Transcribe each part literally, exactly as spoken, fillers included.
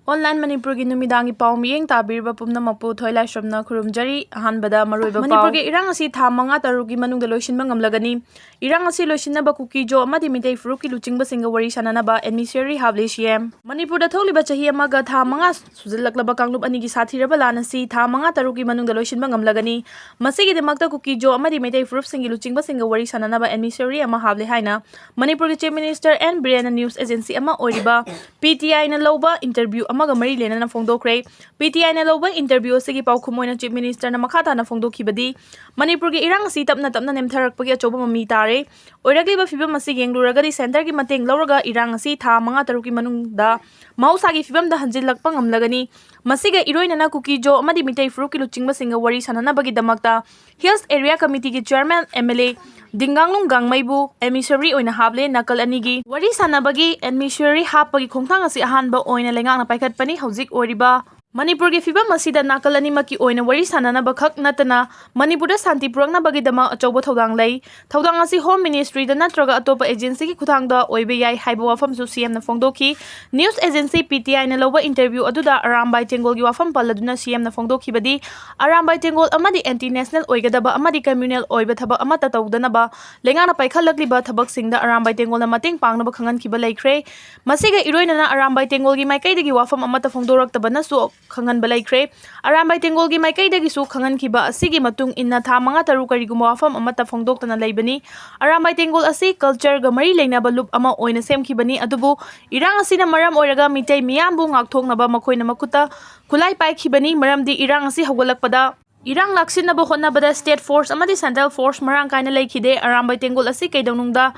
Online ꯃꯅꯤꯄꯨꯔꯒꯤ ꯅꯨꯃꯤꯗꯥꯡꯒꯤ ꯄꯥꯎ ꯃꯤꯠꯌꯦꯡ ꯇꯥꯕꯤꯔꯤꯕ ꯄꯨꯝꯅꯃꯛꯄꯨ ꯊꯣꯏꯂꯥꯏꯁ꯭ꯔꯝꯅ ꯈꯨꯔꯨꯝꯖꯔꯤ꯫ ꯑꯍꯥꯟꯕꯗ ꯃꯔꯨꯑꯣꯏꯕ ꯄꯥꯎ꯫ ꯃꯅꯤꯄꯨꯔꯒꯤ ꯏꯔꯥꯡ ꯑꯁꯤ ꯊꯥ ꯃꯉꯥ ꯇꯔꯨꯛꯀꯤ ꯃꯅꯨꯡꯗ ꯂꯣꯏꯁꯤꯟꯕ ꯉꯝꯂꯒꯅꯤ꯫ ꯏꯔꯥꯡ ꯑꯁꯤ ꯂꯣꯏꯁꯤꯟꯅꯕ ꯀꯨꯀꯤꯖꯣ ꯑꯃꯗꯤ ꯃꯤꯇꯩ ꯐꯨꯔꯨꯞꯀꯤ ꯂꯨꯆꯤꯡꯕꯁꯤꯡꯒ ꯋꯥꯔꯤ ꯁꯥꯅꯅꯕ ꯑꯦꯟꯃꯤꯁꯔꯤ ꯍꯥꯞꯂꯦ ꯁꯤꯑꯦꯝ꯫ ꯃꯅꯤꯄꯨꯔꯗ ꯊꯣꯛꯂꯤꯕ ꯆꯍꯤ ꯑꯃꯒ ꯊꯥ ꯃꯉꯥ ꯁꯨꯖꯜꯂꯛꯂꯕ ꯀꯥꯡꯂꯨꯞ ꯑꯅꯤꯒꯤ ꯁꯥꯊꯤꯔꯕ ꯂꯥꯟ ꯑꯁꯤ ꯊꯥ ꯃꯉꯥ ꯇꯔꯨꯛꯀꯤ ꯃꯅꯨꯡꯗ ꯂꯣꯏꯁꯤꯟꯕ ꯉꯝꯂꯒꯅꯤ꯫ ꯃꯁꯤꯒꯤꯗꯃꯛꯇ ꯀꯨꯀꯤꯖꯣ ꯑꯃꯗꯤ ꯃꯩꯇꯩ ꯐꯨꯔꯨꯞꯁꯤꯡꯒꯤ ꯂꯨꯆꯤꯡꯕꯁꯤꯡꯒ ꯋꯥꯔꯤ ꯁꯥꯅꯅꯕ ꯑꯦꯟꯃꯤꯁꯔꯤ ꯑꯃ ꯍꯥꯞꯂꯦ ꯍꯥꯏꯅ ꯃꯅꯤꯄꯨꯔꯒꯤ ꯆꯤꯐ ꯃꯤꯅꯤꯁꯇꯔ ꯑꯦꯟ ꯕꯤꯔꯦꯟꯅ ꯅ꯭ꯌꯨꯁ ꯑꯦꯖꯦꯟꯁꯤ ꯑꯃ ꯑꯣꯏꯔꯤꯕ ꯄꯤ ꯇꯤ ꯑꯥꯏꯅ ꯂꯧꯕ ꯏꯟꯇꯔꯚ꯭ꯌꯨ ꯑꯃꯒ ꯃꯔꯤ ꯂꯩꯅꯅ ꯐꯣꯡꯗꯣꯛꯈ꯭ꯔꯦ꯫ ꯄꯤ ꯇꯤ ꯑꯥꯏꯅ ꯂꯧꯕ ꯏꯟꯇꯔꯚ꯭ꯌꯨ ꯑꯁꯤꯒꯤ ꯄꯥꯎꯈꯨꯝ ꯑꯣꯏꯅ ꯆꯤꯐ ꯃꯤꯅꯤꯁꯇꯔꯅ ꯃꯈꯥ ꯇꯥꯅ ꯐꯣꯡꯗꯣꯛꯈꯤꯕꯗꯤ, ꯃꯅꯤꯄꯨꯔꯒꯤ ꯏꯔꯥꯡ ꯑꯁꯤ ꯇꯞꯅ ꯇꯞꯅ ꯅꯦꯝꯊꯔꯛꯄꯒꯤ ꯑꯆꯧꯕ ꯃꯃꯤ ꯇꯥꯔꯦ꯫ ꯑꯣꯏꯔꯛꯂꯤꯕ ꯐꯤꯕꯝ ꯑꯁꯤ ꯌꯦꯡꯂꯨꯔꯒꯗꯤ ꯁꯦꯟꯇꯔꯒꯤ ꯃꯇꯦꯡ ꯂꯧꯔꯒ ꯏꯔꯥꯡ ꯑꯁꯤ ꯊꯥ ꯃꯉꯥ ꯇꯔꯨꯛꯀꯤ ꯃꯅꯨꯡꯗ ꯃꯍꯧꯁꯥꯒꯤ ꯐꯤꯕꯝꯗ ꯍꯟꯖꯤꯜꯂꯛꯄ ꯉꯝꯂꯒꯅꯤ꯫ ꯃꯁꯤꯒ ꯏꯔꯣꯏꯅꯅ ꯀꯨꯀꯤꯖꯣ ꯑꯃꯗꯤ ꯃꯤꯇꯩ ꯐꯨꯔꯨꯞꯀꯤ ꯂꯨꯆꯤꯡꯕꯁꯤꯡꯒ ꯋꯥꯔꯤ ꯁꯥꯅꯅꯕꯒꯤꯗꯃꯛꯇ ꯍꯤꯜꯁ ꯑꯦꯔꯤꯌꯥ ꯀꯃꯤꯇꯤꯒꯤ chairman M L A Dinganglung ꯒꯥꯡꯃꯩꯕꯨ ꯑꯦꯟꯃꯤꯁꯔꯤ ꯑꯣꯏꯅ ꯍꯥꯞꯂꯦ꯫ ꯅꯥꯀꯜ ꯑꯅꯤꯒꯤ ꯋꯥꯔꯤ ꯁꯥꯅꯕꯒꯤ ꯑꯦꯟꯃꯤꯁꯔꯤ ꯍꯥꯞꯄꯒꯤ ꯈꯣꯡꯊꯥꯡ ꯑꯁꯤ ꯑꯍꯥꯟꯕ ꯑꯣꯏꯅ ꯂꯩꯉꯥꯛꯅ ꯄꯥꯏꯈꯠꯄꯅꯤ꯫ ꯍꯧꯖꯤꯛ ꯑꯣꯏꯔꯤꯕ ꯃꯅꯤꯄꯨꯔꯒꯤ ꯐꯤꯕꯝ ꯑꯁꯤꯗ ꯅꯥꯀꯜ ꯑꯅꯤꯃꯛꯀꯤ ꯑꯣꯏꯅ ꯋꯥꯔꯤ ꯁꯥꯅꯅꯕ ꯈꯛ ꯅꯠꯇꯅ ꯃꯅꯤꯄꯨꯔꯗ ꯁꯥꯟꯇꯤ ꯄꯨꯔꯛꯅꯕꯒꯤꯗꯃꯛ ꯑꯆꯧꯕ ꯊꯧꯗꯥꯡ ꯂꯩ꯫ ꯊꯧꯗꯥꯡ ꯑꯁꯤ ꯍꯣꯝ ꯃꯤꯅꯤꯁꯇ꯭ꯔꯤꯗ ꯅꯠꯇ꯭ꯔꯒ ꯑꯇꯣꯞꯄ ꯑꯦꯖꯦꯟꯁꯤꯒꯤ ꯈꯨꯠꯊꯥꯡꯗ ꯑꯣꯏꯕ ꯌꯥꯏ ꯍꯥꯏꯕ ꯋꯥꯐꯝꯁꯨ ꯁꯤꯑꯦꯝꯅ ꯐꯣꯡꯗꯣꯛꯈꯤ꯫ ꯅ꯭ꯌꯨꯁ ꯑꯦꯖꯦꯟꯁꯤ ꯄꯤ ꯇꯤ ꯑꯥꯏꯅ ꯂꯧꯕ ꯏꯟꯇꯔꯚ꯭ꯌꯨ ꯑꯗꯨꯗ ꯑꯔꯥꯝꯕꯥꯏ ꯇꯦꯡꯒꯣꯜꯒꯤ ꯋꯥꯐꯝ ꯄꯜꯂꯗꯨꯅ ꯁꯤꯑꯦꯝꯅ ꯐꯣꯡꯗꯣꯛꯈꯤꯕꯗꯤ, ꯑꯔꯥꯝꯕꯥꯏ ꯇꯦꯡꯒꯣꯜ ꯑꯃꯗꯤ ꯑꯦꯟꯇꯤ ꯅꯦꯁꯅꯦꯜ ꯑꯣꯏꯒꯗꯕ ꯑꯃꯗꯤ ꯀꯝꯃ꯭ꯌꯨꯅꯦꯜ ꯑꯣꯏꯕ ꯊꯕꯛ ꯑꯃꯠꯇ ꯇꯧꯗꯅꯕ ꯂꯩꯉꯥꯛꯅ ꯄꯥꯏꯈꯠꯂꯛꯂꯤꯕ ꯊꯕꯛꯁꯤꯡꯗ ꯑꯔꯥꯝꯕꯥꯏ ꯇꯦꯡꯒꯣꯜꯅ ꯃꯇꯦꯡ ꯄꯥꯡꯅꯕ ꯈꯪꯍꯟꯈꯤꯕ ꯂꯩꯈ꯭ꯔꯦ꯫ ꯃꯁꯤꯒ ꯏꯔꯣꯏꯅꯅ ꯑꯔꯥꯝꯕꯥꯏ ꯇꯦꯡꯒꯣꯜꯒꯤ ꯃꯥꯏꯀꯩꯗꯒꯤ ꯋꯥꯐꯝ ꯑꯃꯠꯇ ꯐꯣꯡꯗꯣꯔꯛꯇꯕꯅꯁꯨ ꯈꯪꯍꯟꯕ ꯂꯩꯈ꯭ꯔꯦ꯫ ꯑꯔꯥꯝꯕꯥꯏ ꯇꯦꯡꯒꯣꯜꯒꯤ ꯃꯥꯏꯀꯩꯗꯒꯤꯁꯨ ꯈꯪꯍꯟꯈꯤꯕ ꯑꯁꯤꯒꯤ ꯃꯇꯨꯡ ꯏꯟꯅ ꯊꯥ ꯃꯉꯥ ꯇꯔꯨꯛ ꯀꯔꯤꯒꯨꯝꯕ ꯋꯥꯐꯝ ꯑꯃꯠꯇ ꯐꯣꯡꯗꯣꯛꯇꯅ ꯂꯩꯕꯅꯤ꯫ ꯑꯔꯥꯝꯕꯥꯏ ꯇꯦꯡꯒꯣꯜ ꯑꯁꯤ ꯀꯜꯆꯔꯒ ꯃꯔꯤ ꯂꯩꯅꯕ ꯂꯨꯞ ꯑꯃ ꯑꯣꯏꯅ ꯁꯦꯝꯈꯤꯕꯅꯤ, ꯑꯗꯨꯕꯨ ꯏꯔꯥꯡ ꯑꯁꯤꯅ ꯃꯔꯝ ꯑꯣꯏꯔꯒ ꯃꯤꯇꯩ ꯃꯤꯌꯥꯝꯕꯨ ꯉꯥꯛꯊꯣꯛꯅꯕ ꯃꯈꯣꯏꯅ ꯃꯈꯨꯠꯇ ꯈꯨꯠꯂꯥꯏ ꯄꯥꯏꯈꯤꯕꯅꯤ, ꯃꯔꯝꯗꯤ ꯏꯔꯥꯡ ꯑꯁꯤ ꯍꯧꯒꯠꯂꯛꯄꯗ ꯏꯔꯥꯡ ꯂꯥꯛꯁꯤꯟꯅꯕ ꯍꯣꯠꯅꯕꯗ ꯁ꯭ꯇꯦꯠ ꯐꯣꯔꯁ ꯑꯃꯗꯤ ꯁꯦꯟꯇ꯭ꯔꯦꯜ ꯐꯣꯔꯁ ꯃꯔꯥꯡ ꯀꯥꯏꯅ ꯂꯩꯈꯤꯗꯦ꯫ ꯑꯔꯥꯝꯕꯥꯏ ꯇꯦꯡꯒꯣꯜ ꯑꯁꯤ ꯀꯩꯗꯧꯅꯨꯡꯗ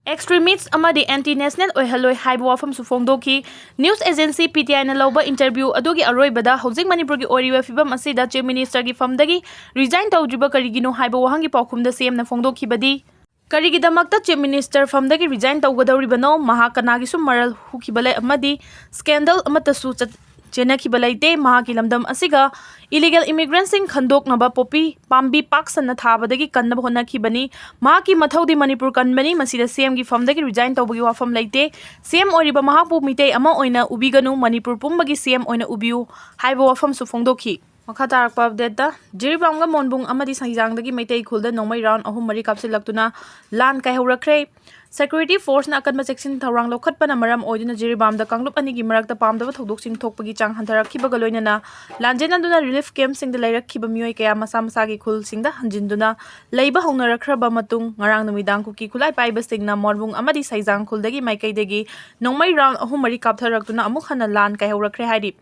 ꯑꯦꯛꯁꯇ꯭ꯔꯤꯃꯤꯁ꯭ꯠ ꯑꯃꯗꯤ ꯑꯦꯟꯇꯤ ꯅꯦꯁꯅꯦꯜ ꯑꯣꯏꯍꯜꯂꯣꯏ ꯍꯥꯏꯕ ꯋꯥꯐꯝꯁꯨ ꯐꯣꯡꯗꯣꯛꯈꯤ꯫ ꯅ꯭ꯌꯨꯁ ꯑꯦꯖꯦꯟꯁꯤ ꯄꯤ ꯇꯤ ꯑꯥꯏꯅ ꯂꯧꯕ ꯏꯟꯇꯔꯚ꯭ꯌꯨ ꯑꯗꯨꯒꯤ ꯑꯔꯣꯏꯕꯗ ꯍꯧꯖꯤꯛ ꯃꯅꯤꯄꯨꯔꯒꯤ ꯑꯣꯏꯔꯤꯕ ꯐꯤꯕꯝ ꯑꯁꯤꯗ ꯆꯤꯐ ꯃꯤꯅꯤꯁꯇꯔꯒꯤ ꯐꯝꯗꯒꯤ ꯔꯤꯖꯥꯏꯟ ꯇꯧꯗ꯭ꯔꯤꯕ ꯀꯔꯤꯒꯤꯅꯣ ꯍꯥꯏꯕ ꯋꯥꯍꯪꯒꯤ ꯄꯥꯎꯈꯨꯝꯗ ꯁꯤꯑꯦꯝꯅ ꯐꯣꯡꯗꯣꯛꯈꯤꯕꯗꯤ, ꯀꯔꯤꯒꯤꯗꯃꯛꯇ ꯆꯤꯐ ꯃꯤꯅꯤꯁꯇꯔ ꯐꯝꯗꯒꯤ ꯔꯤꯖꯥꯏꯟ ꯇꯧꯒꯗꯧꯔꯤꯕꯅꯣ? ꯃꯍꯥꯛ ꯀꯅꯥꯒꯤꯁꯨ ꯃꯔꯜ ꯍꯨꯈꯤꯕ ꯂꯩ ꯑꯃꯗꯤ ꯁ꯭ꯀꯦꯟꯗꯜ ꯑꯃꯠꯇꯁꯨ ꯆꯠ-, ꯆꯦꯟꯅꯈꯤꯕ ꯂꯩꯇꯦ꯫ ꯃꯍꯥꯛꯀꯤ ꯂꯝꯗꯝ ꯑꯁꯤꯒ ꯏꯂꯤꯒꯦꯜ ꯏꯃꯤꯒ꯭ꯔꯦꯟꯁꯤꯡ ꯈꯟꯗꯣꯛꯅꯕ ꯄꯣꯄꯤ ꯄꯥꯝꯕꯤ ꯄꯥꯛ ꯁꯟꯅ ꯊꯥꯕꯗꯒꯤ ꯀꯟꯅꯕ ꯍꯣꯠꯅꯈꯤꯕꯅꯤ꯫ ꯃꯍꯥꯛꯀꯤ ꯃꯊꯧꯗꯤ ꯃꯅꯤꯄꯨꯔ ꯀꯟꯕꯅꯤ꯫ ꯃꯁꯤꯗ ꯁꯤꯑꯦꯝꯒꯤ ꯐꯝꯗꯒꯤ ꯔꯤꯖꯥꯏꯟ ꯇꯧꯕꯒꯤ ꯋꯥꯐꯝ ꯂꯩꯇꯦ꯫ ꯁꯤꯑꯦꯝ ꯑꯣꯏꯔꯤꯕ ꯃꯍꯥꯛꯄꯨ ꯃꯤꯇꯩ ꯑꯃ ꯑꯣꯏꯅ ꯎꯕꯤꯒꯅꯨ, ꯃꯅꯤꯄꯨꯔ ꯄꯨꯝꯕꯒꯤ ꯁꯤꯑꯦꯝ ꯑꯣꯏꯅ ꯎꯕꯤꯌꯨ ꯍꯥꯏꯕ ꯋꯥꯐꯝꯁꯨ ꯐꯣꯡꯗꯣꯛꯈꯤ꯫ ꯃꯈꯥ ꯇꯥꯔꯛꯄ ꯑꯞꯗꯦꯠꯇ, ꯖꯤꯔꯤꯕꯥꯝꯒ ꯃꯣꯟꯕꯨꯡ ꯑꯃꯗꯤ ꯁꯩꯖꯥꯡꯗꯒꯤ ꯃꯩꯇꯩ ꯈꯨꯜꯗ ꯅꯣꯡꯃꯩ ꯔꯥꯎꯟ ꯑꯍꯨꯝ ꯃꯔꯤ ꯀꯥꯞꯁꯤꯜꯂꯛꯇꯨꯅ ꯂꯥꯟ ꯀꯥꯏꯍꯧꯔꯛꯈ꯭ꯔꯦ꯫ ꯁꯦꯀ꯭ꯌꯨꯔꯤꯇꯤ ꯐꯣꯔꯁꯅ ꯑꯀꯟꯕ ꯆꯦꯛꯁꯤꯟ ꯊꯧꯔꯥꯡ ꯂꯧꯈꯠꯄꯅ ꯃꯔꯝ ꯑꯣꯏꯗꯨꯅ ꯖꯤꯔꯤꯕꯥꯝꯗ ꯀꯥꯡꯂꯨꯞ ꯑꯅꯤꯒꯤ ꯃꯔꯛꯇ ꯄꯥꯝꯗꯕ ꯊꯧꯗꯣꯛꯁꯤꯡ ꯊꯣꯛꯄꯒꯤ ꯆꯥꯡ ꯍꯟꯊꯔꯛꯈꯤꯕꯒ ꯂꯣꯏꯅꯅ ꯂꯥꯟꯖꯦꯟꯅꯗꯨꯅ ꯔꯤꯂꯤꯐ ꯀꯦꯝꯞꯁꯤꯡꯗ ꯂꯩꯔꯛꯈꯤꯕ ꯃꯤꯑꯣꯏ ꯀꯌꯥ ꯃꯁꯥ ꯃꯁꯥꯒꯤ ꯈꯨꯜꯁꯤꯡꯗ ꯍꯟꯖꯤꯟꯗꯨꯅ ꯂꯩꯕ ꯍꯧꯅꯔꯛꯈ꯭ꯔꯕ ꯃꯇꯨꯡ, ꯉꯔꯥꯡ ꯅꯨꯃꯤꯗꯥꯡ ꯀꯨꯀꯤ ꯈꯨꯠꯂꯥꯏ ꯄꯥꯏꯕꯁꯤꯡꯅ ꯃꯣꯟꯕꯨꯡ ꯑꯃꯗꯤ ꯁꯩꯖꯥꯡ ꯈꯨꯜꯗꯒꯤ ꯃꯥꯏꯀꯩꯗꯒꯤ ꯅꯣꯡꯃꯩ ꯔꯥꯎꯟ ꯑꯍꯨꯝ ꯃꯔꯤ ꯀꯥꯞꯊꯔꯛꯇꯨꯅ ꯑꯃꯨꯛ ꯍꯟꯅ ꯂꯥꯟ ꯀꯥꯏꯍꯧꯔꯛꯈ꯭ꯔꯦ ꯍꯥꯏꯔꯤ꯫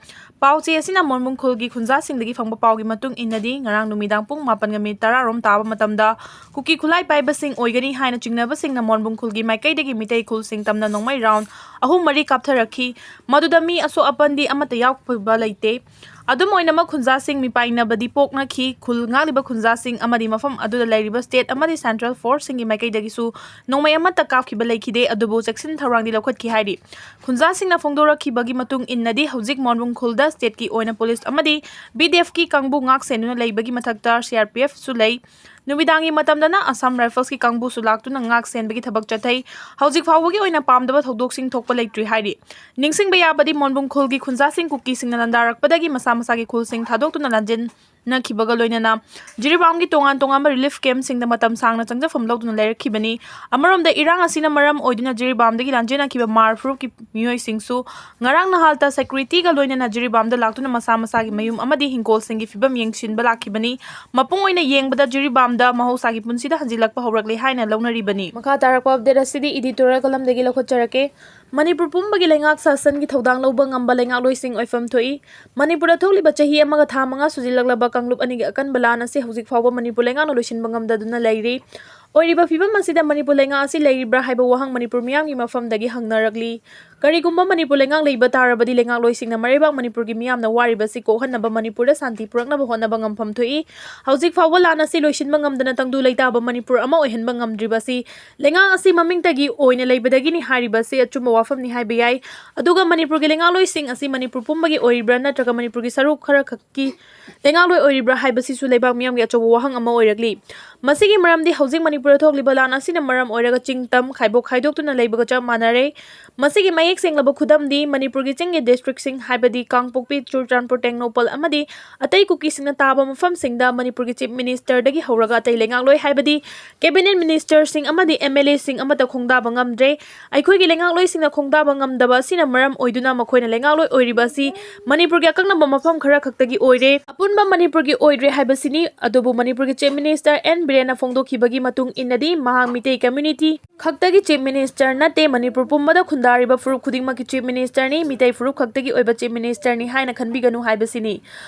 ꯄꯥꯎ ꯆꯦ ꯑꯁꯤꯅ ꯃꯣꯟꯕꯨꯡ ꯈꯨꯜꯒꯤ ꯈꯨꯟꯖꯥꯁꯤꯡꯗꯒꯤ ꯐꯪꯕ ꯄꯥꯎꯒꯤ ꯃꯇꯨꯡ ꯏꯟꯅꯗꯤ, ꯉꯔꯥꯡ ꯅꯨꯃꯤꯗꯥꯡ ꯄꯨꯡ ꯃꯥꯄꯟꯒ ꯃꯤꯅꯤꯠ ꯇꯔꯥ ꯔꯣꯝ ꯇꯥꯕ ꯃꯇꯝꯗ ꯀꯨꯀꯤ ꯈꯨꯠꯂꯥꯏ ꯄꯥꯏꯕꯁꯤꯡ ꯑꯣꯏꯒꯅꯤ ꯍꯥꯏꯅ ꯆꯤꯡꯅꯕꯁꯤꯡꯅ ꯃꯣꯟꯕꯨꯡ ꯈꯨꯜꯒꯤ ꯃꯥꯏꯀꯩꯗꯒꯤ ꯃꯤꯇꯩ ꯈꯨꯜꯁꯤꯡ ꯇꯝꯅ ꯅꯣꯡꯃꯩ ꯔꯥꯎꯟ ꯑꯍꯨꯝ ꯃꯔꯤ ꯀꯥꯞꯊꯔꯛꯈꯤ꯫ ꯃꯗꯨꯗ ꯃꯤ ꯑꯁꯣꯛ ꯑꯄꯟꯗꯤ ꯑꯃꯠꯇ ꯌꯥꯎꯈꯤꯕ ꯂꯩꯇꯦ꯫ ꯑꯗꯨꯝ ꯑꯣꯏꯅꯃꯛ, ꯈꯨꯟꯖꯥꯁꯤꯡ ꯃꯤꯄꯥꯏꯅꯕꯗꯤ ꯄꯣꯛꯅꯈꯤ꯫ ꯈꯨꯜ ꯉꯥꯛꯂꯤꯕ ꯈꯨꯟꯖꯥꯁꯤꯡ ꯑꯃꯗꯤ ꯃꯐꯝ ꯑꯗꯨꯗ ꯂꯩꯔꯤꯕ ꯁ꯭ꯇꯦꯠ ꯑꯃꯗꯤ ꯁꯦꯟꯇ꯭ꯔꯦꯜ ꯐꯣꯔꯁꯁꯤꯡꯒꯤ ꯃꯥꯏꯀꯩꯗꯒꯤꯁꯨ ꯅꯣꯡꯃꯩ ꯑꯃꯠꯇ ꯀꯥꯞꯈꯤꯕ ꯂꯩꯈꯤꯗꯦ, ꯑꯗꯨꯕꯨ ꯆꯦꯛꯁꯤꯟ ꯊꯧꯔꯥꯡꯗꯤ ꯂꯧꯈꯠꯈꯤ ꯍꯥꯏꯔꯤ꯫ ꯈꯨꯟꯖꯥꯁꯤꯡꯅ ꯐꯣꯡꯗꯣꯔꯛꯈꯤꯕꯒꯤ ꯃꯇꯨꯡ ꯏꯟꯅꯗꯤ, ꯍꯧꯖꯤꯛ ꯃꯣꯟꯕꯨꯡ ꯈꯨꯜꯗ ꯁ꯭ꯇꯦꯠꯀꯤ ꯑꯣꯏꯅ ꯄꯨꯂꯤꯁ ꯑꯃꯗꯤ ꯕꯤ ꯗꯤ ꯑꯦꯐꯀꯤ ꯀꯥꯡꯕꯨ ꯉꯥꯛ ꯁꯦꯟꯗꯨꯅ ꯂꯩꯕꯒꯤ ꯃꯊꯛꯇ ꯁꯤ ꯑꯥꯔ ꯄꯤ ꯑꯦꯐꯁꯨ ꯂꯩ꯫ ꯅꯨꯃꯤꯗꯥꯡꯒꯤ ꯃꯇꯝꯗꯅ ꯑꯁꯥꯝ ꯔꯥꯏꯐꯜꯁꯀꯤ ꯀꯥꯡꯕꯨꯁꯨ ꯂꯥꯛꯇꯨꯅ ꯉꯥꯛ ꯁꯦꯟꯕꯒꯤ ꯊꯕꯛ ꯆꯠꯊꯩ꯫ ꯍꯧꯖꯤꯛ ꯐꯥꯎꯕꯒꯤ ꯑꯣꯏꯅ ꯄꯥꯝꯗꯕ ꯊꯧꯗꯣꯛꯁꯤꯡ ꯊꯣꯛꯄ ꯂꯩꯇ꯭ꯔꯤ ꯍꯥꯏꯔꯤ꯫ ꯅꯤꯡꯁꯤꯡꯕ ꯌꯥꯕꯗꯤ, ꯃꯣꯟꯕꯨꯡ ꯈꯨꯜꯒꯤ ꯈꯨꯟꯖꯥꯁꯤꯡ ꯀꯨꯀꯤꯁꯤꯡꯅ ꯂꯥꯟꯗꯥꯔꯛꯄꯗꯒꯤ ꯃꯁꯥ ꯃꯁꯥꯒꯤ ꯈꯨꯜꯁꯤꯡ ꯊꯥꯗꯣꯛꯇꯨꯅ ꯂꯥꯟꯖꯦꯟꯅꯈꯤꯕꯒ ꯂꯣꯏꯅꯅ ꯖꯤꯔꯤꯕꯥꯝꯒꯤ ꯇꯣꯉꯥꯟ ꯇꯣꯉꯥꯟꯕ ꯔꯤꯂꯤꯐ ꯀꯦꯝꯞꯁꯤꯡꯗ ꯃꯇꯝ ꯁꯥꯡꯅ ꯆꯪꯖꯐꯝ ꯂꯧꯗꯨꯅ ꯂꯩꯔꯛꯈꯤꯕꯅꯤ꯫ ꯑꯃꯔꯣꯝꯗ, ꯏꯔꯥꯡ ꯑꯁꯤꯅ ꯃꯔꯝ ꯑꯣꯏꯗꯨꯅ ꯖꯤꯔꯤꯕꯥꯝꯗꯒꯤ ꯂꯥꯟꯖꯦꯟꯅꯈꯤꯕ ꯃꯥꯔ ꯐꯨꯔꯨꯞꯀꯤ ꯃꯤꯑꯣꯏꯁꯤꯡꯁꯨ ꯉꯔꯥꯡ ꯅꯍꯥꯜꯇ ꯁꯦꯀ꯭ꯌꯨꯔꯤꯇꯤꯒ ꯂꯣꯏꯅꯅ ꯖꯤꯔꯤꯕꯥꯝꯗ ꯂꯥꯛꯇꯨꯅ ꯃꯁꯥ ꯃꯁꯥꯒꯤ ꯃꯌꯨꯝ ꯑꯃꯗꯤ ꯍꯤꯡꯒꯣꯜꯁꯤꯡꯒꯤ ꯐꯤꯕꯝ ꯌꯦꯡꯁꯤꯟꯕ ꯂꯥꯛꯈꯤꯕꯅꯤ꯫ ꯃꯄꯨꯡ ꯑꯣꯏꯅ ꯌꯦꯡꯕꯗ ꯖꯤꯔꯤꯕꯥꯝꯗ ꯃꯍꯧꯁꯥꯒꯤ ꯄꯨꯟꯁꯤꯗ ꯍꯟꯖꯤꯜꯂꯛꯄ ꯍꯧꯔꯛꯂꯦ ꯍꯥꯏꯅ ꯂꯧꯅꯔꯤꯕꯅꯤ꯫ ꯃꯈꯥ ꯇꯥꯔꯛꯄ ꯑꯞꯗꯦꯠ ꯑꯁꯤꯗꯤ ꯏꯗꯤꯇꯣꯔꯤꯌꯦꯜ ꯀꯂꯝꯗꯒꯤ ꯂꯧꯈꯠꯆꯔꯛꯀꯦ꯫ ꯃꯅꯤꯄꯨꯔ ꯄꯨꯝꯕꯒꯤ ꯂꯩꯉꯥꯛ ꯁꯥꯁꯟꯒꯤ ꯊꯧꯗꯥꯡ ꯂꯧꯕ ꯉꯝꯕ ꯂꯩꯉꯥꯛꯂꯣꯏꯁꯤꯡ ꯑꯣꯏꯐꯝ ꯊꯣꯛꯏ꯫ ꯃꯅꯤꯄꯨꯔꯗ ꯊꯣꯛꯂꯤꯕ ꯆꯍꯤ ꯑꯃꯒ ꯊꯥ ꯃꯉꯥ ꯁꯨꯖꯤꯜꯂꯛꯂꯕ ꯀꯥꯡꯂꯨꯞ ꯑꯅꯤꯒꯤ ꯑꯀꯟꯕ ꯂꯥꯟ ꯑꯁꯤ ꯍꯧꯖꯤꯛ ꯐꯥꯎꯕ ꯃꯅꯤꯄꯨꯔ ꯂꯩꯉꯥꯛꯅ ꯂꯣꯏꯁꯤꯟꯕ ꯉꯝꯗꯗꯨꯅ ꯂꯩꯔꯤ꯫ ꯑꯣꯏꯔꯤꯕ ꯐꯤꯕꯝ ꯑꯁꯤꯗ ꯃꯅꯤꯄꯨꯔ ꯂꯩꯉꯥꯛ ꯑꯁꯤ ꯂꯩꯔꯤꯕ꯭ꯔꯥ ꯍꯥꯏꯕ ꯋꯥꯍꯪ ꯃꯅꯤꯄꯨꯔ ꯃꯤꯌꯥꯝꯒꯤ ꯃꯐꯝꯗꯒꯤ ꯍꯪꯅꯔꯛꯂꯤ꯫ ꯀꯔꯤꯒꯨꯝꯕ ꯃꯅꯤꯄꯨꯔ ꯂꯩꯉꯥꯛ ꯂꯩꯕ ꯇꯥꯔꯕꯗꯤ ꯂꯩꯉꯥꯛꯂꯣꯏꯁꯤꯡꯅ ꯃꯔꯩꯕꯥꯛ ꯃꯅꯤꯄꯨꯔꯒꯤ ꯃꯤꯌꯥꯝꯅ ꯋꯥꯔꯤꯕꯁꯤ ꯀꯣꯛꯍꯟꯅꯕ ꯃꯅꯤꯄꯨꯔꯗ ꯁꯥꯟꯇꯤ ꯄꯨꯔꯛꯅꯕ ꯍꯣꯠꯅꯕ ꯉꯝꯐꯝ ꯊꯣꯛꯏ꯫ ꯍꯧꯖꯤꯛ ꯐꯥꯎꯕ ꯂꯥꯟ ꯑꯁꯤ ꯂꯣꯏꯁꯤꯟꯕ ꯉꯝꯗꯅ ꯇꯪꯗꯨ ꯂꯩꯇꯥꯕ ꯃꯅꯤꯄꯨꯔ ꯑꯃ ꯑꯣꯏꯍꯟꯕ ꯉꯝꯗ꯭ꯔꯤꯕꯁꯤ ꯂꯩꯉꯥꯛ ꯑꯁꯤ ꯃꯃꯤꯡꯇꯒꯤ ꯑꯣꯏꯅ ꯂꯩꯕꯗꯒꯤꯅꯤ ꯍꯥꯏꯔꯤꯕꯁꯤ ꯑꯆꯨꯝꯕ ꯋꯥꯐꯝꯅꯤ ꯍꯥꯏꯕ ꯌꯥꯏ꯫ ꯑꯗꯨꯒ ꯃꯅꯤꯄꯨꯔꯒꯤ ꯂꯩꯉꯥꯛꯂꯣꯏꯁꯤꯡ ꯑꯁꯤ ꯃꯅꯤꯄꯨꯔ ꯄꯨꯝꯕꯒꯤ ꯑꯣꯏꯔꯤꯕ꯭ꯔꯥ ꯅꯠꯇ꯭ꯔꯒ ꯃꯅꯤꯄꯨꯔꯒꯤ ꯁꯔꯨꯛ ꯈꯔꯈꯛꯀꯤ ꯂꯩꯉꯥꯛꯂꯣꯏ ꯑꯣꯏꯔꯤꯕ꯭ꯔꯥ ꯍꯥꯏꯕꯁꯤꯁꯨ ꯂꯩꯕꯥꯛ ꯃꯤꯌꯥꯝꯒꯤ ꯑꯆꯧꯕ ꯋꯥꯍꯪ ꯑꯃ ꯑꯣꯏꯔꯛꯂꯤ꯫ ꯃꯁꯤꯒꯤ ꯃꯔꯝꯗꯤ ꯍꯧꯖꯤꯛ ꯃꯅꯤꯄꯨꯔꯗ ꯊꯣꯛꯂꯤꯕ ꯂꯥꯟ ꯑꯁꯤꯅ ꯃꯔꯝ ꯑꯣꯏꯔꯒ ꯆꯤꯡ ꯇꯝ ꯈꯥꯏꯕꯣꯛ ꯈꯥꯏꯗꯣꯛꯇꯨꯅ ꯂꯩꯕꯒ ꯆꯞ ꯃꯥꯟꯅꯔꯦ꯫ ꯃꯁꯤꯒꯤ ꯃꯌꯦꯛ ꯁꯦꯡꯂꯕ ꯈꯨꯗꯝꯗꯤ ꯃꯅꯤꯄꯨꯔꯒꯤ ꯆꯤꯡꯒꯤ districtꯁꯤꯡ ꯍꯥꯏꯕꯗꯤ ꯀꯥꯡꯄꯣꯛꯄꯤ, ꯆꯨꯔꯆꯥꯟꯄꯨꯔ, ꯇꯦꯡꯅꯧꯄꯜ ꯑꯃꯗꯤ ꯑꯇꯩ ꯀꯨꯀꯤꯁꯤꯡꯅ ꯇꯥꯕ ꯃꯐꯝꯁꯤꯡꯗ ꯃꯅꯤꯄꯨꯔꯒꯤ Chief Ministerꯗꯒꯤ ꯍꯧꯔꯒ ꯑꯇꯩ ꯂꯩꯉꯥꯛꯂꯣꯏ ꯍꯥꯏꯕꯗꯤ Cabinet Ministerꯁꯤꯡ ꯑꯃꯗꯤ MLAꯁꯤꯡ ꯑꯃꯠꯇ ꯈꯣꯡꯗꯥꯕ ꯉꯝꯗ꯭ꯔꯦ꯫ ꯑꯩꯈꯣꯏꯒꯤ ꯂꯩꯉꯥꯛꯂꯣꯏꯁꯤꯡꯅ ꯈꯣꯡꯗꯥꯕ ꯉꯝꯗꯕ ꯑꯁꯤꯅ ꯃꯔꯝ ꯑꯣꯏꯗꯨꯅ ꯃꯈꯣꯏꯅ ꯂꯩꯉꯥꯛꯂꯣꯏ ꯑꯣꯏꯔꯤꯕ ꯑꯁꯤ ꯃꯅꯤꯄꯨꯔꯒꯤ ꯑꯀꯛꯅꯕ ꯃꯐꯝ ꯈꯔ ꯈꯛꯇꯒꯤ ꯑꯣꯏꯔꯦ꯫ ꯑꯄꯨꯟꯕ ꯃꯅꯤꯄꯨꯔꯒꯤ ꯑꯣꯏꯗ꯭ꯔꯦ ꯍꯥꯏꯕꯁꯤꯅꯤ꯫ ꯑꯗꯨꯕꯨ ꯃꯅꯤꯄꯨꯔꯒꯤ Chief Minister ꯑꯦꯟ ꯕꯤꯔꯦꯟꯅ ꯐꯣꯡꯗꯣꯛꯈꯤꯕꯒꯤ ꯃꯇꯨꯡ ꯏꯟꯅꯗꯤ ꯃꯍꯥꯛ ꯃꯤꯇꯩ community ꯈꯛꯇꯒꯤ Chief Minister ꯅꯠꯇꯦ, ꯃꯅꯤꯄꯨꯔ ꯄꯨꯝꯕꯗ ꯈꯨꯟꯗꯥꯔꯤꯕ ꯐꯨꯔꯨꯞ ꯈꯨꯗꯤꯡꯃꯛꯀꯤ Chief Ministerꯅꯤ, ꯃꯤꯇꯩ ꯐꯨꯔꯨꯞ ꯈꯛꯇꯒꯤ ꯑꯣꯏꯕ Chief Ministerꯅꯤ ꯍꯥꯏꯅ ꯈꯟꯕꯤꯒꯅꯨ ꯍꯥꯏꯕꯁꯤꯅꯤ꯫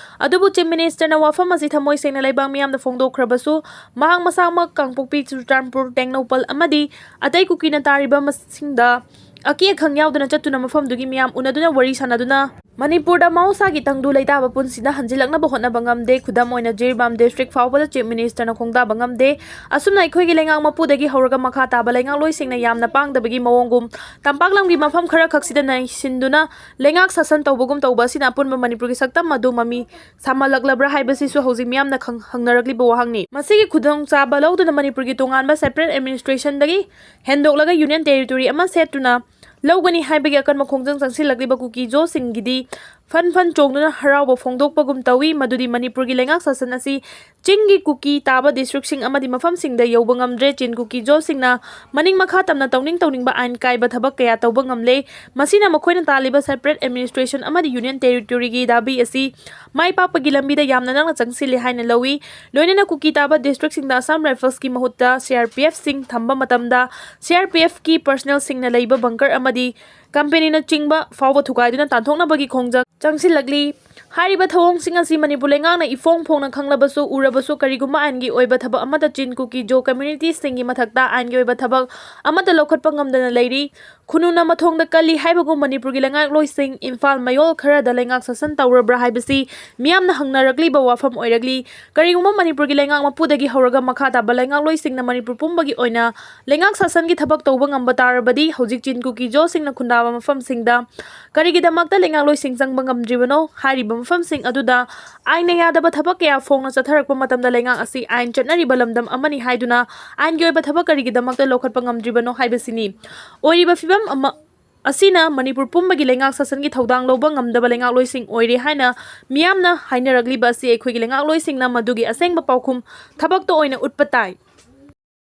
ꯑꯗꯨꯕꯨ Chief Ministerꯅ ꯋꯥꯐꯝ ꯑꯁꯤ ꯊꯃꯣꯏ ꯁꯦꯡꯅ ꯂꯩꯕꯥꯛ ꯃꯤꯌꯥꯝꯗ ꯐꯣꯡꯗꯣꯛꯈ꯭ꯔꯕꯁꯨ, ꯃꯍꯥꯛ ꯃꯁꯥꯃꯛ ꯀꯥꯡꯄꯣꯛꯄꯤ, ꯆꯨꯔꯆꯥꯟꯄꯨꯔ, ꯇꯦꯡꯅꯧꯄꯜ ꯑꯃꯗꯤ ꯑꯇꯩ ꯀꯨꯀꯤꯅ ꯇꯥꯔꯤꯕ ꯃꯁꯤꯡꯗ ꯑꯀꯤ ꯑꯈꯪ ꯌꯥꯎꯗꯅ ꯆꯠꯇꯨꯅ ꯃꯐꯝꯗꯨꯒꯤ ꯃꯤꯌꯥꯝ ꯎꯅꯗꯨꯅ ꯋꯥꯔꯤ ꯁꯥꯟꯅꯗꯨꯅ ꯃꯅꯤꯄꯨꯔꯗ ꯃꯍꯧꯁꯥꯒꯤ ꯇꯪꯗꯨ ꯂꯩꯇꯥꯕ ꯄꯨꯟꯁꯤꯗ ꯍꯟꯖꯤꯜꯂꯛꯅꯕ ꯍꯣꯠꯅꯕ ꯉꯝꯗꯦ꯫ ꯈꯨꯗꯝ ꯑꯣꯏꯅ ꯖꯤꯔꯤꯕꯥꯝ district ꯐꯥꯎꯕꯗ Chief Ministerꯅ ꯈꯣꯡꯗꯥꯕ ꯉꯝꯗꯦ꯫ ꯑꯁꯨꯝꯅ ꯑꯩꯈꯣꯏꯒꯤ ꯂꯩꯉꯥꯛ ꯃꯄꯨꯗꯒꯤ ꯍꯧꯔꯒ ꯃꯈꯥ ꯇꯥꯕ ꯂꯩꯉꯥꯛꯂꯣꯏꯁꯤꯡꯅ ꯌꯥꯝꯅ ꯄꯥꯡꯗꯕꯒꯤ ꯃꯑꯣꯡꯒꯨꯝ ꯇꯝꯄꯥꯛ ꯂꯝꯒꯤ ꯃꯐꯝ ꯈꯔ ꯈꯛꯁꯤꯗ ꯅꯩꯁꯤꯟꯗꯨꯅ ꯂꯩꯉꯥꯛ ꯁꯥꯁꯟ ꯇꯧꯕꯒꯨꯝ ꯇꯧꯕ ꯑꯁꯤꯅ ꯑꯄꯨꯟꯕ ꯃꯅꯤꯄꯨꯔꯒꯤ ꯁꯛꯇꯝ ꯑꯗꯨ ꯃꯃꯤ ꯁꯥꯃꯜꯂꯛꯂꯕ꯭ꯔꯥ ꯍꯥꯏꯕꯁꯤꯁꯨ ꯍꯧꯖꯤꯛ ꯃꯤꯌꯥꯝꯅ ꯈꯪ-, ꯍꯪꯅꯔꯛꯂꯤꯕ ꯋꯥꯍꯪꯅꯤ꯫ ꯃꯁꯤꯒꯤ ꯈꯨꯗꯣꯡꯆꯥꯕ ꯂꯧꯗꯨꯅ ꯃꯅꯤꯄꯨꯔꯒꯤ ꯇꯣꯉꯥꯟꯕ separate administrationꯗꯒꯤ ꯍꯦꯟꯗꯣꯛꯂꯒ Union Territory ꯑꯃ ꯁꯦꯠꯇꯨꯅ ꯂꯧꯒꯅꯤ ꯍꯥꯏꯕꯒꯤ ꯑꯀꯟꯕ ꯈꯣꯡꯖꯪ ꯆꯪꯁꯤꯜꯂꯛꯂꯤꯕ ꯀꯨꯀꯤ ꯖꯣꯁꯤꯡꯒꯤꯗꯤ ꯐꯟ ꯐꯟ ꯆꯣꯡꯗꯨꯅ ꯍꯔꯥꯎꯕ ꯐꯣꯡꯗꯣꯛꯄꯒꯨꯝ ꯇꯧꯏ꯫ ꯃꯗꯨꯗꯤ ꯃꯅꯤꯄꯨꯔꯒꯤ ꯂꯩꯉꯥꯛ ꯁꯥꯁꯟ ꯑꯁꯤ ꯆꯤꯡꯒꯤ ꯀꯨꯀꯤ ꯇꯥꯕ districtꯁꯤꯡ ꯑꯃꯗꯤ ꯃꯐꯝꯁꯤꯡꯗ ꯌꯧꯕ ꯉꯝꯗ꯭ꯔꯦ꯫ ꯆꯤꯟ ꯀꯨꯀꯤ ꯖꯣꯁꯤꯡꯅ ꯃꯅꯤꯡ ꯃꯈꯥ ꯇꯝꯅ ꯇꯧꯅꯤꯡ ꯇꯧꯅꯤꯡꯕ ꯑꯥꯏꯟ ꯀꯥꯏꯕ ꯊꯕꯛ ꯀꯌꯥ ꯇꯧꯕ ꯉꯝꯂꯦ꯫ ꯃꯁꯤꯅ ꯃꯈꯣꯏꯅ ꯇꯥꯜꯂꯤꯕ separate administration ꯑꯃꯗꯤ Union Territoryꯒꯤ ꯗꯥꯕꯤ ꯑꯁꯤ ꯃꯥꯏ ꯄꯥꯛꯄꯒꯤ ꯂꯝꯕꯤꯗ ꯌꯥꯝꯅ ꯅꯛꯅ ꯆꯪꯁꯤꯜꯂꯦ ꯍꯥꯏꯅ ꯂꯧꯏ꯫ ꯂꯣꯏꯅꯅ ꯀꯨꯀꯤ ꯇꯥꯕ ꯗꯤꯁꯇ꯭ꯔꯤꯛꯁꯤꯡꯗ ꯑꯁꯥꯝ ꯔꯥꯏꯐꯜꯁꯀꯤ ꯃꯍꯨꯠꯇ ꯁꯤ ꯑꯥꯔ ꯄꯤ ꯑꯦꯐꯁꯤꯡ ꯊꯝꯕ ꯃꯇꯝꯗ ꯁꯤ ꯑꯥꯔ ꯄꯤ ꯑꯦꯐꯀꯤ ꯄꯔꯁꯅꯦꯜꯁꯤꯡꯅ ꯂꯩꯕ ꯕꯪꯀꯔ ꯑꯃꯗꯤ ꯀꯝꯄꯦꯅꯤꯅꯆꯤꯡꯕ ꯐꯥꯎꯕ ꯊꯨꯒꯥꯏꯗꯨꯅ ꯇꯥꯟꯊꯣꯛꯅꯕꯒꯤ ꯈꯣꯡꯖꯪ ꯆꯪꯁꯤꯜꯂꯛꯂꯤ꯫ ꯍꯥꯏꯔꯤꯕ ꯊꯧꯑꯣꯡꯁꯤꯡ ꯑꯁꯤ ꯃꯅꯤꯄꯨꯔ ꯂꯩꯉꯥꯛꯅ ꯏꯐꯣꯡ ꯐꯣꯡꯅ ꯈꯪꯂꯕꯁꯨ ꯎꯔꯕꯁꯨ ꯀꯔꯤꯒꯨꯝꯕ ꯑꯥꯏꯟꯒꯤ ꯑꯣꯏꯕ ꯊꯕꯛ ꯑꯃꯠꯇ ꯆꯤꯟ ꯀꯨꯀꯤ ꯖꯣ ꯀꯝꯃ꯭ꯌꯨꯅꯤꯇꯤꯁꯤꯡꯒꯤ ꯃꯊꯛꯇ ꯑꯥꯏꯟꯒꯤ ꯑꯣꯏꯕ ꯊꯕꯛ ꯑꯃꯠꯇ ꯂꯧꯈꯠꯄ ꯉꯝꯗꯅ ꯂꯩꯔꯤ꯫ ꯈꯨꯅꯨꯅ ꯃꯊꯣꯡꯗ ꯀꯜꯂꯤ ꯍꯥꯏꯕꯒꯨꯝ ꯃꯅꯤꯄꯨꯔꯒꯤ ꯂꯩꯉꯥꯛꯂꯣꯏꯁꯤꯡ ꯏꯝꯐꯥꯜ ꯃꯌꯣꯜ ꯈꯔꯗ ꯂꯩꯉꯥꯛ ꯁꯥꯁꯟ ꯇꯧꯔꯕ꯭ꯔꯥ ꯍꯥꯏꯕꯁꯤ ꯃꯤꯌꯥꯝꯅ ꯍꯪꯅꯔꯛꯂꯤꯕ ꯋꯥꯐꯝ ꯑꯣꯏꯔꯛꯂꯤ꯫ ꯀꯔꯤꯒꯨꯝꯕ ꯃꯅꯤꯄꯨꯔꯒꯤ ꯂꯩꯉꯥꯛ ꯃꯄꯨꯗꯒꯤ ꯍꯧꯔꯒ ꯃꯈꯥ ꯇꯥꯕ ꯂꯩꯉꯥꯛꯂꯣꯏꯁꯤꯡꯅ ꯃꯅꯤꯄꯨꯔ ꯄꯨꯝꯕꯒꯤ ꯑꯣꯏꯅ ꯂꯩꯉꯥꯛ ꯁꯥꯁꯟꯒꯤ ꯊꯕꯛ ꯇꯧꯕ ꯉꯝꯕ ꯇꯥꯔꯕꯗꯤ ꯍꯧꯖꯤꯛ ꯆꯤꯟ ꯀꯨꯀꯤ ꯖꯣꯁꯤꯡꯅ ꯈꯨꯟꯗꯥꯕ ꯃꯐꯝꯁꯤꯡꯗ ꯀꯔꯤꯒꯤꯗꯃꯛꯇ ꯂꯩꯉꯥꯛꯂꯣꯏꯁꯤꯡ ꯆꯪꯕ ꯉꯝꯗ꯭ꯔꯤꯕꯅꯣ? ꯍꯥꯏꯔꯤꯕ ꯃꯐꯝꯁꯤꯡ ꯑꯗꯨꯗ ꯑꯥꯏꯟꯅ ꯌꯥꯗꯕ ꯊꯕꯛ ꯀꯌꯥ ꯐꯣꯡꯅ ꯆꯠꯊꯔꯛꯄ ꯃꯇꯝꯗ ꯂꯩꯉꯥꯛ ꯑꯁꯤ ꯑꯥꯏꯟ ꯆꯠꯅꯔꯤꯕ ꯂꯝꯗꯝ ꯑꯃꯅꯤ ꯍꯥꯏꯗꯨꯅ ꯑꯥꯏꯟꯒꯤ ꯑꯣꯏꯕ ꯊꯕꯛ ꯀꯔꯤꯒꯤꯗꯃꯛꯇ ꯂꯧꯈꯠꯄ ꯉꯝꯗ꯭ꯔꯤꯕꯅꯣ ꯍꯥꯏꯕꯁꯤꯅꯤ꯫ ꯑꯣꯏꯔꯤꯕ ꯐꯤꯕꯝ ꯑꯃ ꯑꯁꯤꯅ ꯃꯅꯤꯄꯨꯔ ꯄꯨꯝꯕꯒꯤ ꯂꯩꯉꯥꯛ ꯁꯥꯁꯟꯒꯤ ꯊꯧꯗꯥꯡ ꯂꯧꯕ ꯉꯝꯗꯕ ꯂꯩꯉꯥꯛꯂꯣꯏꯁꯤꯡ ꯑꯣꯏꯔꯦ ꯍꯥꯏꯅ ꯃꯤꯌꯥꯝꯅ ꯍꯥꯏꯅꯔꯛꯂꯤꯕ ꯑꯁꯤ ꯑꯩꯈꯣꯏꯒꯤ ꯂꯩꯉꯥꯛꯂꯣꯏꯁꯤꯡꯅ ꯃꯗꯨꯒꯤ ꯑꯁꯦꯡꯕ ꯄꯥꯎꯈꯨꯝ ꯊꯕꯛꯇ ꯑꯣꯏꯅ ꯎꯠꯄ ꯇꯥꯏ꯫